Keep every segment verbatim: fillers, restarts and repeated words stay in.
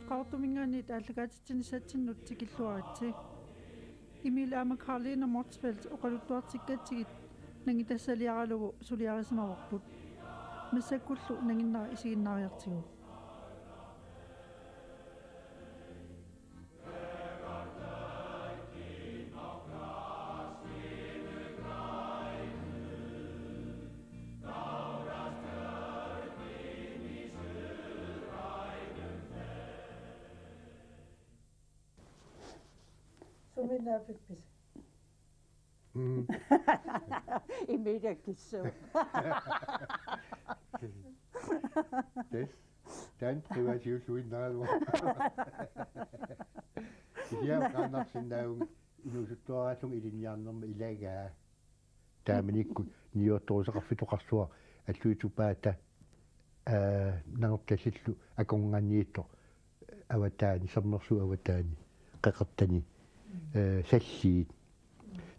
Qaqortuminngaanniit aallakaatitsinissatsinnut tikilluaritsi. Emil aamma Karlene Motzfeldt oqaluttuartikkatsigit nangitassaliaralugu suliarisimavarput. Massakkullu nanginnera isiginnaariartigu. Suminaaffippisi? Mm. Imiirakissu. Tassa. Taanna privaatiulluinnaraluarpoq. Kisianni qaannarsinnaavunga inuusuttuaraallunga ilinniarnerma ilagaa. Taamanikkut niuertoruseqarfitoqarsuaq Alluitsup Paata, aa, Nanortallillu akornanniittoq avataani, Sermersuup avataani, qeqertani, ee, salliit.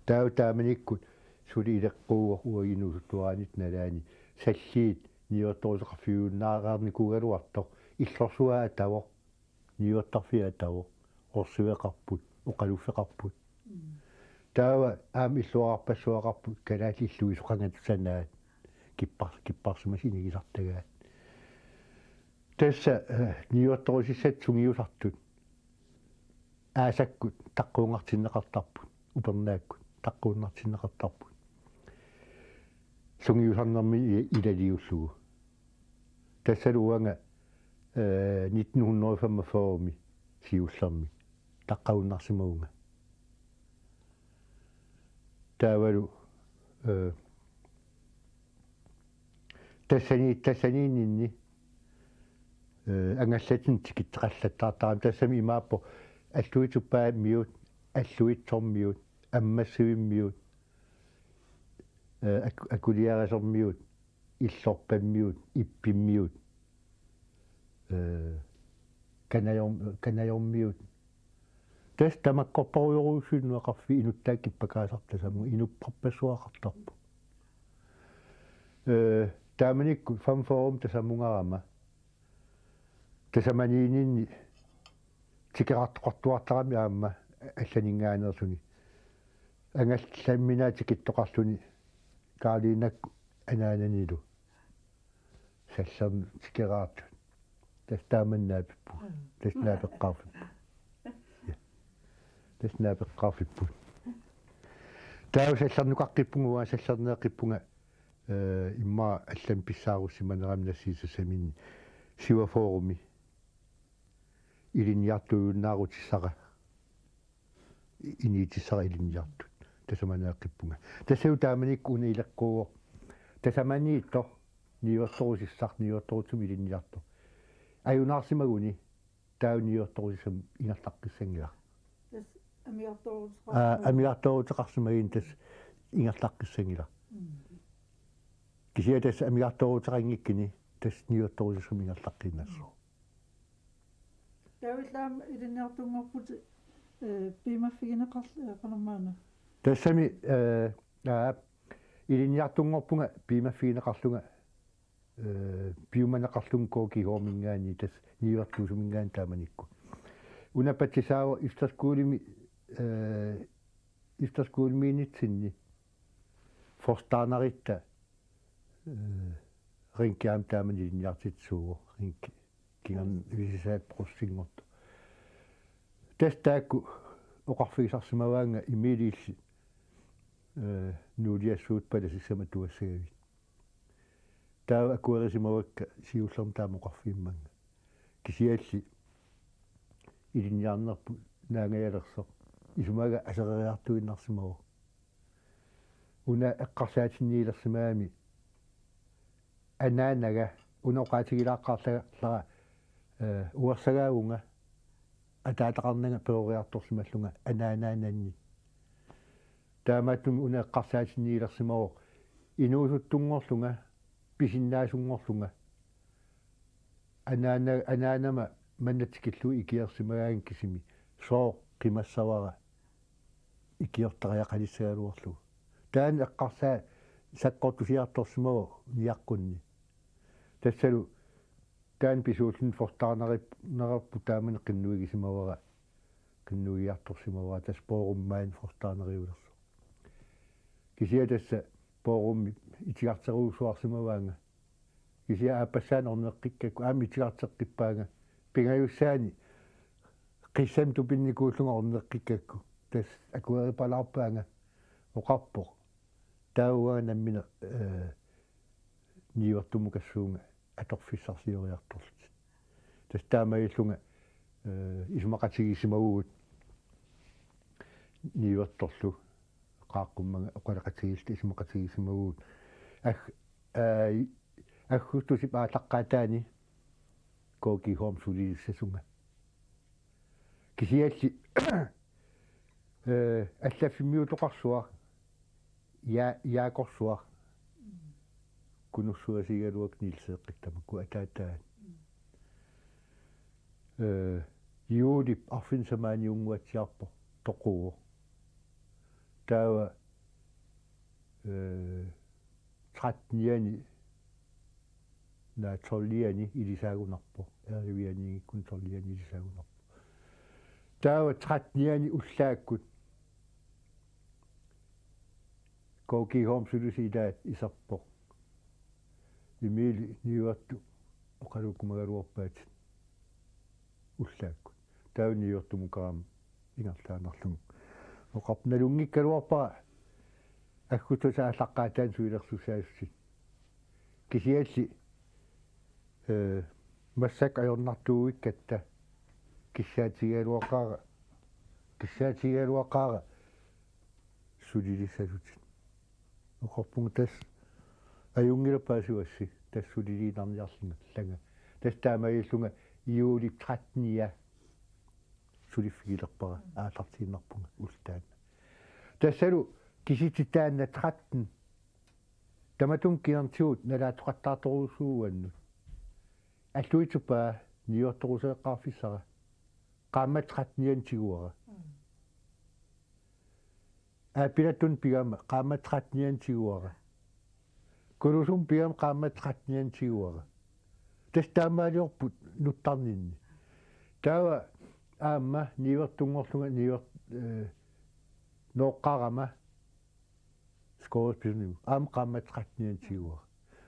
Taava taamanikkut suli ileqquuvoq uagut inuusuttuaraannitta nalaani salliit niuertoruseqarfiujunnaareernikuugaluartoq, illorsuaq atavoq, niuertarfiit atavoq, orsiveqarput, oqaluffeqarput. Mm. Taava aamma illuararpassuaqarput kalaallit illuisoqangatta sanaat kippar-, kipparsimasut inigisartagaat. Tassa, eh, niuertorusissat sungiusartut aasakkut taqquunnartinneqartarput, upernaakkut taqquunnartinneqartarput. Sungiusarnermi i-, ilaliullugu. Tassalu uanga, eh, nitten hundrede femogfyrre-mi siullermik taqqagunnarsimavunga. Taavalu, eh, tassani-, tassaniinninni, eh, angallatinut tikitseqallattaartarami, tassami imaappoq Alluitsup Paamiut, Alluitsormiut, Ammassivimmiut, eh, Ak-, Akuliarisermiut, Illorpammiut, Ippimmiut, eh, Kanajorm-, Kanajormiut. Tassa tamakkorparujorujussuit nueqarfiit inuttaat kippakaasartut tasamunga, inupparpassuaqartarput. Eh, taamanikkut femogfyrre tasamungarama, tasamaniinninni tikeraartoqartuartarami aamma allaninngaanneersuni. Angallamminaa tikittoqarluni Karliinakkut anaananilu sallernut tikeraartut. Tassa taamani naapippugut. Mm. Tassa naapeqqaarfipput. Ja. Tassa naapeqqaarfipput. Taava sallernukaqqippunga, uanga sallerneeqqippunga, eh, immaqa allamik pissaarussimanerama nassiussaminni, syvogfyrre-mi ilinniartuujunnaarutissara, i-, inuutissara ilinniartut. Tasamaneeqqippunga. Tassalu taamanikkut una ileqquuvoq. Tasamaniittoq niuertorusissaq, niuertorusissamik ilinniartoq ajunaarsimaguni taava niuertorusissamik ingerlaqqissanngilaq. Tassa amigartooruteqar-, aa, amigartooruteqarsimagunik tassa ingerlaqqissanngilaq. Mm. Kisianni tassa amigartooruteqanngikkuni tassa niuertorusissamik ingerlaqqiinnassaaq. Taava illit aamma ilinniartunngorputit, eh, piumaffigineqarl-, eh, qanormaana? Tassami, eh, aa, ilinniartunngorpunga piumaffigineqarlunga, eh, piumaneqarlunga K G H-minngaanniit, tassa niuertuusuminngaanniit taamanikkut. Una patsisaavoq efterskolemi, eh, efterskolemiinnitsinni forstanderitta, eh, Rinki aamma taamani ilinniartitsisuuvoq, Rinki. Kingorna Visasaat Brugsenngortoq. Tassa taakku oqarfigisarsimavaannga Emilip illit, eh, Nuuliassuup palasissama tuassagavit. Taava akuerisimavakka siullermik taama oqarfigimmannga. Kisianni ilinniarnerput naangajalersoq isumaga asereriartuinnarsimavoq. Una eqqarsaatinniilersimagami anaanaga, una oqaatigilaaqqaarlara, eh, uersagaavunga ataataqarnanga peroriartorsimallunga anaanaanannit. Taamaattumik una eqqarsaatinniilersimavoq inuusuttunngorlunga, pisinnaasunngorlunga. Anaana-, anaanama manna tikillugu ikiorsimagaanni kisimi sooq qimassavara ikiortariaqalissagaluarlugu. Taanna eqqarsaat sakkortusiartorsimavoq niaqqunni. Tassalu Taanna pisuulluni forstaanerip-, -nerput taamani qinnuigisimavara, qinnuigiartorsimavara, tassa bordrummi maani forstaaneriulersoq. Kisianni tassa bordrummi itigarterujussuarsimavaanga. Kisianni aappassaanik orneqqikkakku aamma itigarteqqippaanga. Pingajussaani qissamik tupinnikuullunga orneqqikkakku. Tassa akueripalaarpaanga, oqarpoq: Taava uanga nammineq, eh, niuertumukassuunga atorfissarsioriartorlutit. Tassa taamaalillunga, eh, isumaqatigiissimavugut niuertorlu, qaaqqummanga oqaloqatigiilluta isumaqatigiissimavugut. Ag-, eh, aggustusip aallaqqaataani K G H-mi sulilissasunga. Kisianni, eh, allaffimmiutoqarsuaq, Ja-, Jaakorsuaq, Kunussuasigaluaq Nielseeqqik tamakku ataataat. Eh, juulip arfineq-samaaniunnguatsiarpoq toquvoq. Taava, eh, trettenianni, naa, tolvianni ilisaagunarpoq. Elleve-ianiinngikkunik tolvianni ilisaagunarpoq. Taava trettenianni ullaakkut K G H-mi sulisi ilaat iserpoq: Emil, niuertup oqaluukkumagaluarpaatit ullaakkut. Taava niuertumukaraama ingerlaannarlugu. Oqarpoq: Nalunngikkaluarpara aggustusip aallaqqaataani sulilersussaasutit. Kisianni, eh, massakkut ajornartuuikkatta kissaatigigaluaqaara, kissaatigigaluaqaara sulilissasutit. Oqarpunga: Tassa ajunngilaq, paasivassi, tassa suliliinnarniarlunga. Tassa taamaalillunga juulip trettenia suliffigilerpara, aallartiinnarpunga ulloq taanna. Tassalu kisitsit taanna tretten, tamatuma kiintigut nalaattoqattaartorujussuuvoq uannut. Alluitsup paa niuertoruseeqqaarfissara. Qaammat trettenianni tiguara. Aappilattunnut pigama qaammat trettenianni tiguara. Kulusumut pigama qaammat trettenianni tiguara. Tassa taamaaliorput nuttarninni. Taava aamma niuertunngorlunga niuer-, eh, nooqqaarama scorespisunilu. Aamma qaammat trettenianni tiguara.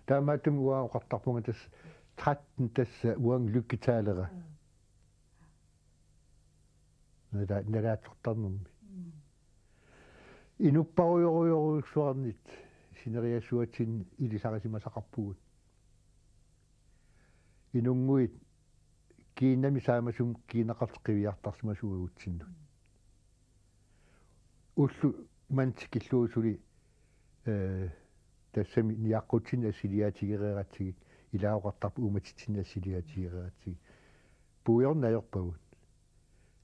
Taamaattumik uanga oqartarpunga tassa tretten tassa uanga lykketaleri. Nala-, nalaatsortarnermi. Mm. Inupparujorujorujussuarnit sineriassuatsinni ilisarisimasaqarpugut. Inunnguit kiinnami saamasumik kiinaqartut qiviartarsimasut uagutsinnut. Ulloq manna tikillugu suli, eh, tassami niaqqutsinni assiliaatigereeratsigit, ilaa oqartarput uumatitsinni assiliaatigereeratsigit. Puigorneq ajorpagut.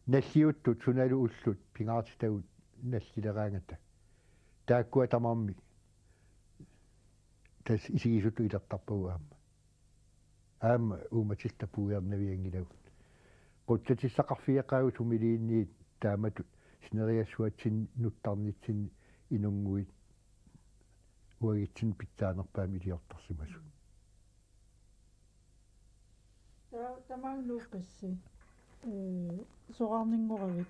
Nalliuttut sunalu ullut pingaartitagut nallileraangata. Taakkua tamarmik tassa isigisutut ilertarpagut aamma. Aamma uumatillit puigornavianngilagut. Qutsatisseqarfigeqaagut sumiliinniit taamatut sineriassuatsinni nuttarnitsinni inunnguit uagutsinnut pitsaanerpaamik iliortarsimasut. Ta-, tamaanga nuuqqissi. Ee, soraarninngoravit.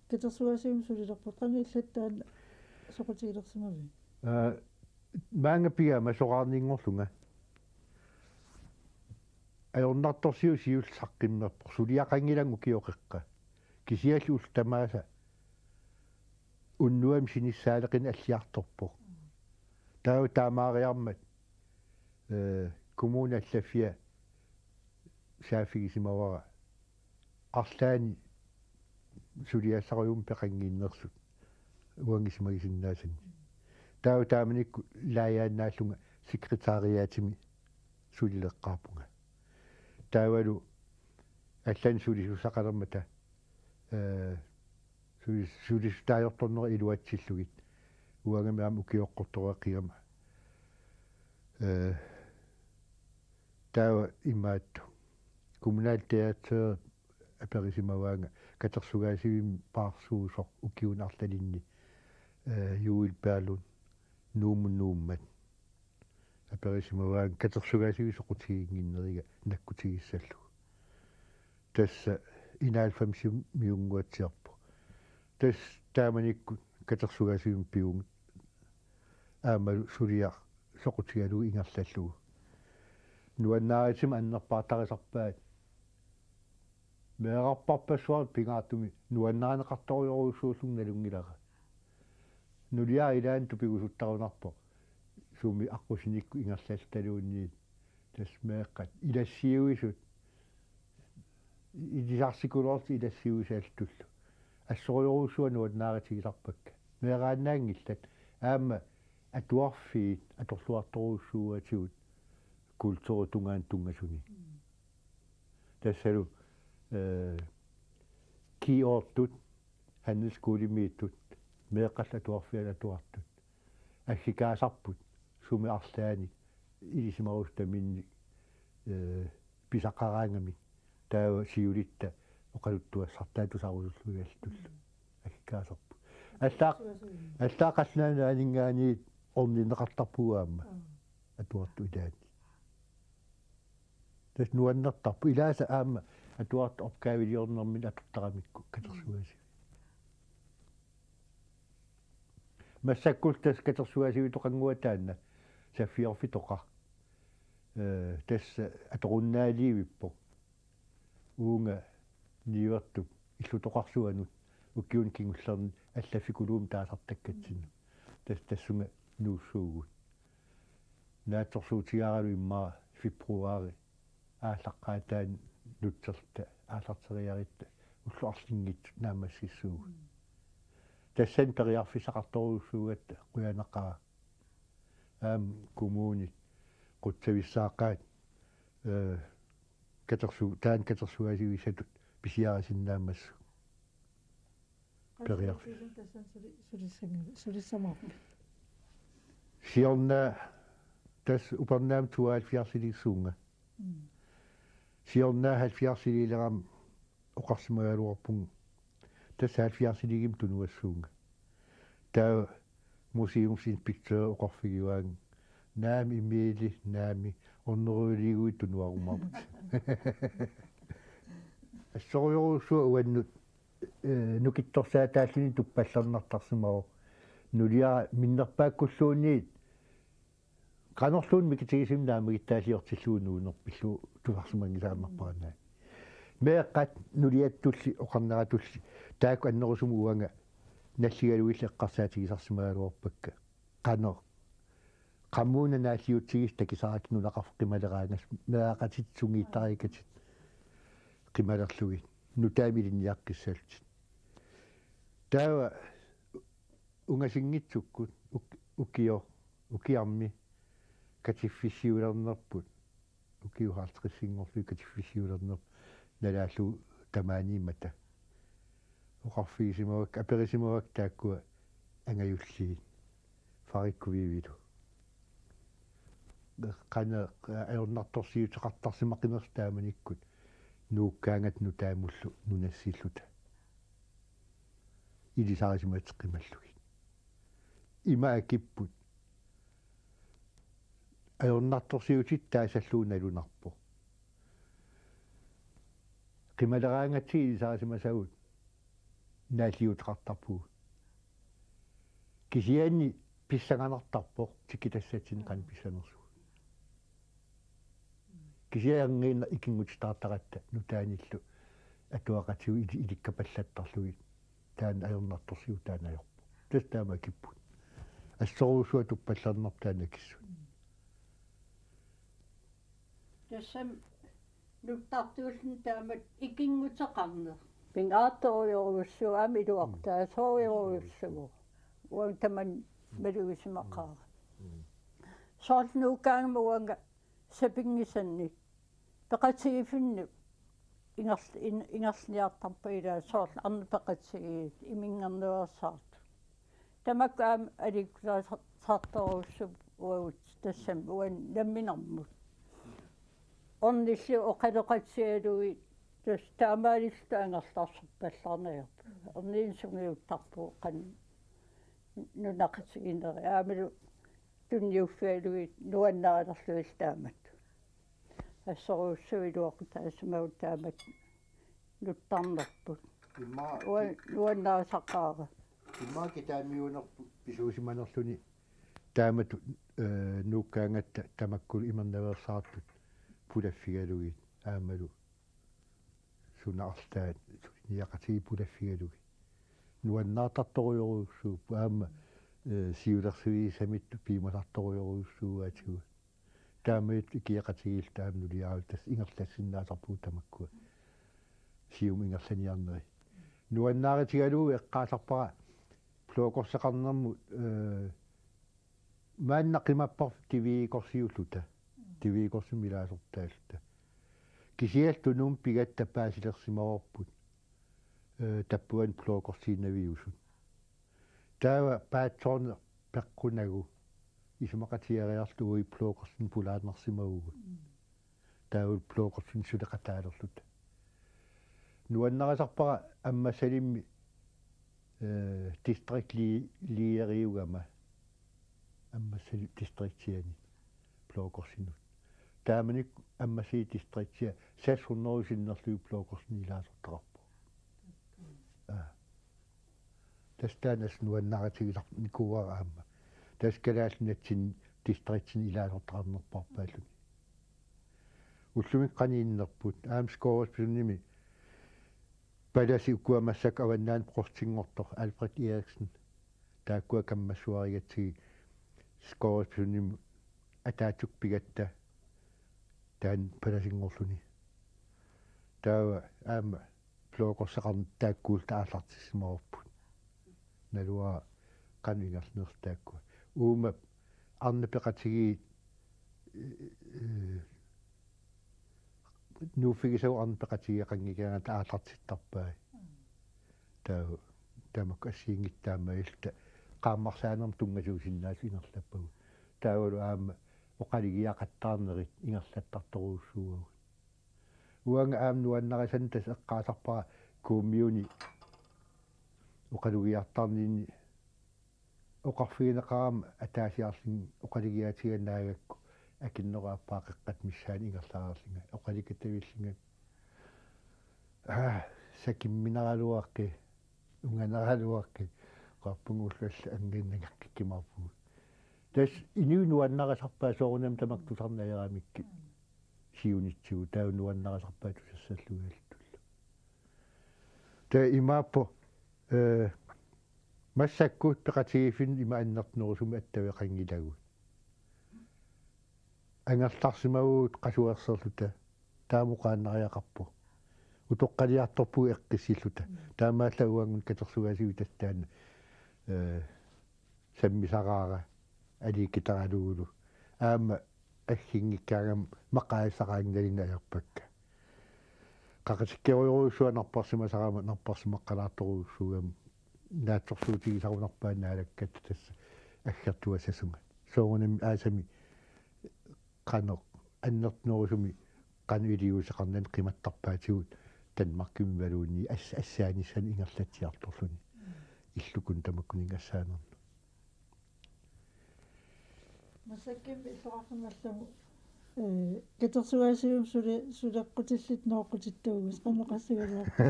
Katersugaasivimmut sulilerput, qanoq illit taanna soqutigilersimavit? Aa, maanga pigama soraarninngorlunga. Ajornartorsiut siulleq saqqummerpoq, suliaqanngilanga ukioq qeqqa. Kisianni ullut tamaasa unnuami sinissaaleqineq alliartorpoq. Taava taamaariarmat, eh, kommunip allaffia saaffigisimavara arlaannik suliassarujussuarmik peqannginnersut uanga isumagisinnaasannik. Taava taamanikkut laajaannaallunga sekretariatimi sulileqqaarpunga. Taavalu allanik sulisussaqalermata, eh, sulis-, sulisutaajortornera iluatsillugit. Uangami aamma ukioqqortoreqqigama. Eh, taava imaattoq. Kommunaldirektør aperisimavaanga katersugaasivimmi paarsuusoq ukiuni arlalinni, eh, Juul Berlund Nuummut Nuummat. Aperisimavaanga katersugaasiviit soqutiginnginneriga nakkutigissallugu. Tassa enoghalvfemsimiunnguatsiarpoq. Tassa taamanikkut katersugaasivimmi pivunga aammalu suliaq soqutigalugu ingerlallugu. Nuannaaritsimik annerpaartarisarpaat. Meerarpassuarnik pingaartumik nuannarineqartorujorujussuullunga nalunngilara. Nuliara ilaanni tupigusuttarunarpoq. Sumi aqqusinikkut ingerlalluta luunniit. Tassa meeqqat ilassiuisut. Ilisarsikuluartut ilassiuisallutillu. Assorujorujussuaq nuannaarutigisarpakka. Meeraannaanngillat. Aamma atuarfiit atorluartorujussuuatigut kulturitungaanut tunngasunik. Tassalu, eh, Kiortut, handelsskolemiittut, meeqqallu atuarfiat atuartut. Aggikaasarput, sumi arlaannik, ilisimarusutaminnik, eh, pisaqaraangamik, taava siulitta, oqaluttuassartaa tusarusulluigaltullu. Aggikaasarput. Allaaq, allaaq qallunaanut aaninngaanniit orninneqartarpugut aamma. Atuartut ilaanni. Tassa nuannertarpoq. Ilaasa aamma atuartut opgaviliornermini atortaramikku katersugaasiviit. Massakkullu tassa katersugaasivitoqannguaq taanna Saffiorfitoqaq. Eh, tassa atorunnaaliivippoq. Uunga niuertup illutoqarsuanut ukiuni kingullerni allaffikuluumik taasartakkatsinnut. Tas-, tassunga nuussuugut. Naatsorsuutigaaralu immaqa februaari aallaqqaataani nutserluta aallarteriarutta ullut arlinngitsut naammassissuugut. Tassani periarfissaqartorujussuugatta qujanaqaaq. Aamma kommunit qutsavissaaqqaat, eh, katersu-, taanna katersugaasiviusatut pisiarisinnaammassuk. Periarfissaq. Tassani suli-, sulissangi-, sulissamaarpit? Siorna tassa upernaamik tooghalvfjerdsiliissuunga. Mm. Siorna halvfjerdsiliilerama oqarsimagaluarpunga. Tassa halvfjerdsiliigimmi tunuassuunga. Taava museumsinspektør oqarfigivaanga: Naamik, Emil, naamik, ornerujuliguit tunuarumaarputit. Assorujorujussuaq uannut, eh, nukittorsaataalluni tuppallernartarsimavoq. Nuliara minnerpaakkulluunniit qanorluunniit mikitigisumik naammagittaalliortillugu nuunerpillu tusarsimanngisaannarpara. Meeqqat nuliattulli oqarneratulli taakku annerusumik uanga nalligalugillu eqqarsaatigisarsimagaluarpakka. Qanoq. Qamuuna naalliutsigisut takusarakkit nunaqarfik qimaleraangassi, meeraqatit sungiuttariikkatit qimalerlugit. Nutaamik ilinniaqqissallutit. Taava ungasinngitsukkut uk-, ukio-, ukiarmi katiffissiulernerput. Ukiut halvtredsinngorlugit katiffissiulernerput nalaallugu tamaaniimmata. Oqarfigisimavakka, aperisimavakka taakkua angajulliit. Farikkut Vivilu. Qanoq ajornartorsiuteqartarsimaqinersoq taamanikkut nuukkaangata nutaamullu nunassilluta. Ilisarisimatit qimallugit. Ima akipput. Ajornartorsiutit taassallugu nalunarpoq. Qimaleraangatsigit ilisarisimasagut naalliuteqartarpugut. Kisianni pissanganartarpoq tikitassatsinnut qanoq pissanersugut. Kisianni erniinnaq ikinngutitaartaratta nutaanillu atuaqatigut ili-, ilikkapallattarlugit taanna ajornartorsiut taanna ajorpoq. Tassa taama akipput. Assorujussuaq tuppallernarpoq taanna akissut. Tassami nuttartuulluni taamatut ikinnguteqarneq. Pingaartorujorujussuuvoq aamma iluaqutaasorujorujussuuvoq. Uanga tamanna malugisimaqaara. Soorlu nuukkaangama uanga sapinngisannik peqatigiiffinnut ingerl-, in-, ingerliniartarput ilaa soorlu arnat peqatigiit iminngerneriarsaartut. Tamakku aamma aliikkutaasartorujussuupput uagut tassami uani namminermut. Ornillit oqaloqatigalugit tassa taamaalilluta angerlarsorpallaarneq ajorput. Orniinnaq sungiuttarpugut qanoq nunaqatigiinnerit aammalu Tunniuffigalugit nuannarilerlugit taamatut. Assorujussuaq iluaqutaasimavugut taamatut nuttarnerput. Immaqa Ua-, nuannarisaqaara. Immaqa kitaamiunerput pisuusimanerluni taamatut, eh, nuukkaangatta tamakkulu imernaveersaartut pulaffigalugit aammalu suna arlaat suliniaqatigiit pulaffigalugit. Nuannaartartorujorujussuupput aamma, eh, siulersuisamittut piumasartorujorujussuuaatigut. Taamaalilluta ikioqatigiilluta aamma nuliaraluta tassa ingerlassinnaasarpugut tamakkua. Siumut ingerlaniarneri. Nuannaarutigalugu eqqaasarpara Blå Korseqarnermut, eh, maanna qimapparput D V D-korsiulluta. D V D-korsimmik ilaasortaalluta. Kisianni Tunumiit pigatta paasilersimavarput, eh, tappuani Blå Korsiinnaviusut. Taava paatsoorneq peqqunagu isumaqatigiiaarluta uagut Blå Korsinik pulaarnarsimavugut. Taava Blå Korsinik suleqataalerluta. Nuannarisarpara Ammassalimmi, eh, district li-, lederigama Ammassalip distriktiani Blå Korsinut. Taamanikkut Ammassalip distriktia seks hundrede sinnerlugit Blå Korsinik ilaasortaqarpoq. Aa. Tassa taanna nuannaarutigilaarnikuuara aamma. Tassa Kalaallit Nunaanni distriktinik ilaasortaqarnerpaarpaalluni. Ullumikkut qanoq innerput, aamma Skovhusbysundimi palasit ukua massakkut avannaani provstinngortoq Alfred Eriksen. Taakkua kammassuarigatsigit Skovhusbysundimi ataatsip pigatta taanna palasinngorluni. Taava aamma Blå Korseqarneq taakkuulluta aallartissimavarput. Naluara qanoq ingerlanersut taakkua. Uuma arnat peqatigiit, eh, nuuffigisagut arnat peqatigiiqqanngikkaangatta aallartittarpai. Taava tamakku assigiinngitsut taamaalilluta qaammarsaanermut tunngasuusinnaasut ingerlappagut. Taavalu aamma oqalugiaqattaarnerit ingerlattartorujussuuagut. Uanga aamma nuannarisannik tassa eqqaasarpara Kuummiuni oqalugiartarninni oqarfigineqarama ataasiarlunga oqalugiaatiga naagakku akinnerup aappaa qeqqata missaani ingerlareerlunga oqalugiaatavillunga. Aa, sakimmineraluaqqi, unganeraluaqqi, oqarpunga ullut allat anginnangaqqikkumaarpugut. Tassa inuit nuannarisarpaat soorunami tamakku tusarneq ajoramikkit siunitsigut taava nuannarisarpaat tusassalluigaluttuullu. Taava imaappoq, eh, massakkut peqatigiiffinnut ima annertunerusumik attaveqanngilagut. Angerlarsimavugut qasuerserluta. Taama oqaannariaqarpoq. Utoqqaliartorpugut eqqissilluta. Taamaallaat uannut katersugaasiviit tassa taanna, eh, sammisaraara aliikkutaralugu. Aamma agginngikkaangama maqaasisaqaannginnami ajorpakka. Qaqatikkerujorujussuaq napparsimasarama napparsimaqqalaartorujussuugami naatsorsuutigisarunarpaat Naalakkatta tassa aggertugassasunga. Soorunami aasami qanoq annertunerusumik qanoq iliuuseqarnani qimattarpaatigut Danmarkimiluunniit as-, assaanissamut ingerlatsiartorluni. Illukkut tamakkuninnga assaanermut. Massakkut illoqarfimmi allamut, eh, katersugaasivimmut sule-, suleqqutillit nooqqutittavugut, qanoq qassagaluarpa?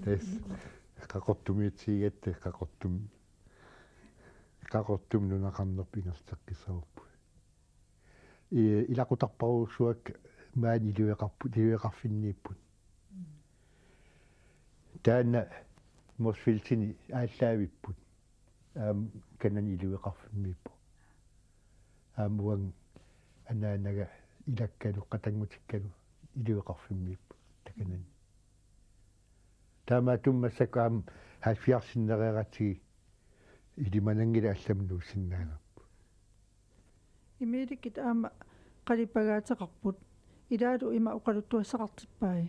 Tassa Qaqortumiitsigigatta, Qaqortum-, Qaqortumi nunaqarnerput ingerlateqqissavarput. I-, ilaqutarparujussuakka maani iliveqarpu-, iliveqarfinniipput. Taanna Motzfeldtini aallaavipput. Aamma kanani iliveqarfimmiippoq. Aamma uanga anaanaga ilakkalu qatanngutikkalu iliveqarfimmiipput takanani. Taamaattumik massakkut aamma halvfjerdsinik nereeratsigu ilimananngilaq allamut nuussinnaagakku. Emilikit aamma qalipagaateqarput. Ilaalu ima oqaluttuassaqartippai.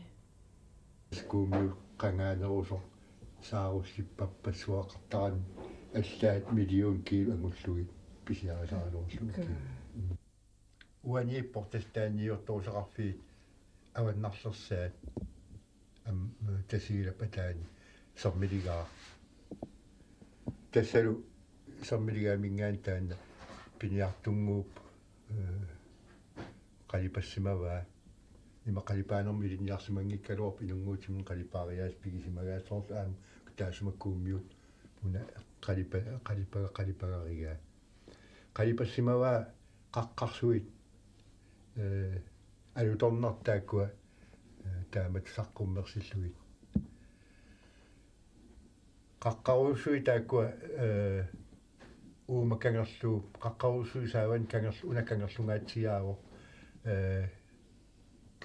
Kuummiut qangaanerusoq saarullippappat suaqartarami allaat million kiilu angullugit pisiarisaraluarlugit. Uaniippoq tassa taanniortorusaqarfiit avannarlersaat am-, Tasiilap ataani sermiligaaq. Tassalu sermiligaaminngaanniit taanna piniartunnguup, eh, qalipassimavaa. Ima qalipaanermik ilinniarsimanngikkaluarpoq inunnguutimik qalipaariaasut pigisimagaat soorlu aamma taassuma Kuummiut una qalipa-, qalipaga-, qalipagarigaa. Qalipassimavaa qaqqarsuit, eh, alutornartut taakkua, eh, taamatut saqqummersillugit. Qaqqarujussuit taakkua, eh, uuma kangerluup, qaqqarujussuit saavani kangerlu-, una kangerlungaatsiaavoq, eh,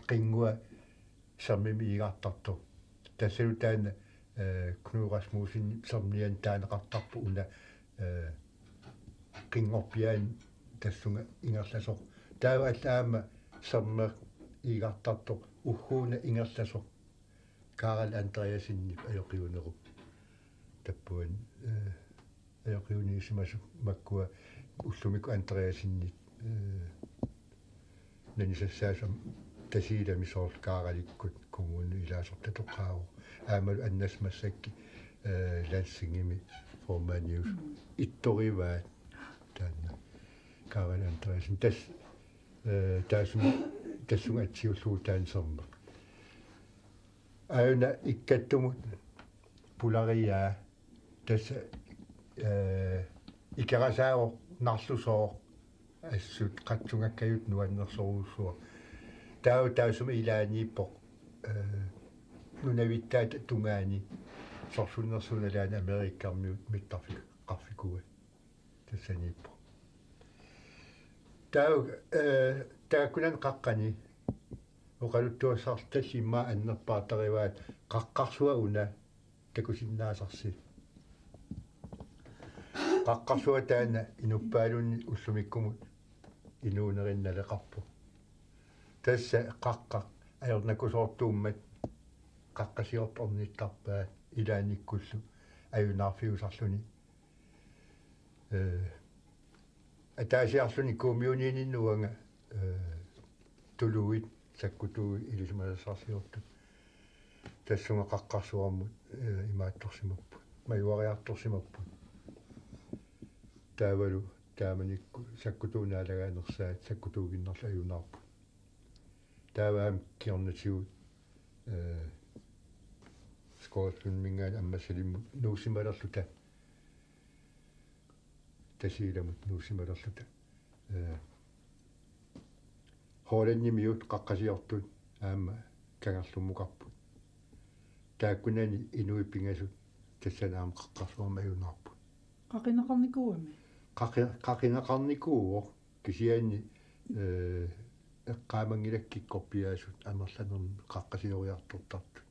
qinngua sermimik iigartartoq. Tassalu taanna, eh, Knud Rasmussen sermiani taaneqartarpoq una, eh, qinngorpiaani tassunga ingerlasoq. Taava alla aamma sermeq iigartartoq ugguuna ingerlasoq. Karel Andreassenip ajoqiunerup. Tappuan, eh, ajoqiunisimasut makkua ullumikkut Andreassenit, eh, nanisassaasut Tasiilami soorlu Karelikkut kommuni ilaasortat toqqaavoq. Aammalu annas massakkut, eh, Lansingimi formandiusoq. Mm. Ittorivaat taanna Karel Andreassen. Tas-, eh, taassuma, tassunga atsiullugu taanna sermeq. Aajuna ikkattumut pulariaa tassa, eh, ikerasaavoq narlusooq assut qatsungakkajuttoq nuannersorujussuaq. Taava taassuma ilaaniippoq, eh, nunavittaata tungaani sorsunnersuup nalaani Amerikkarmiut mittarfik-, qarfikua. Tassaniippoq. Taava, eh, taakkunani qaqqani oqaluttuassartut immaqa annerpaartarivaat qaqqarsuaq una takusinnaasarsi. Qaqqarsuaq taanna inuppaalunni ullumikkumut inuunerinni naleqarpoq. Tassa qaqqaq ajornakusoortuummat qaqqasiortut ornittarpaat ilaannikkullu ajunaarfiusarluni. Eh, ataasiarluni Kuummiuniinninni uanga, eh, tuluit sakkutuui ilisimasassarsiortut. Tassunga qaqqarsuarmut, eh, imaattorsimapput. Majuariartorsimapput. Taavalu taamanikkut sakkutuut naalagaanersaat sakkutuuginnarlu ajunaarput. Taava aamma kingornatigut, eh, Skovlundiminngaanniit Ammassalimmut nuussimalerluta. Tasiilamut nuussimalerluta. Eh, Hollandimiut qaqqasiortut aamma kangerlummukarput. Taakkunani inuit pingasut tassani aamma qaqqarsuarmik ajunaarput. Qaqineqarnikuuami? Qaqi-, qaqineqarnikuuvoq kisianni, eh, eqqaamanngilakkit kikkorpiaasut amerlanermik qaqqasioriartortartut.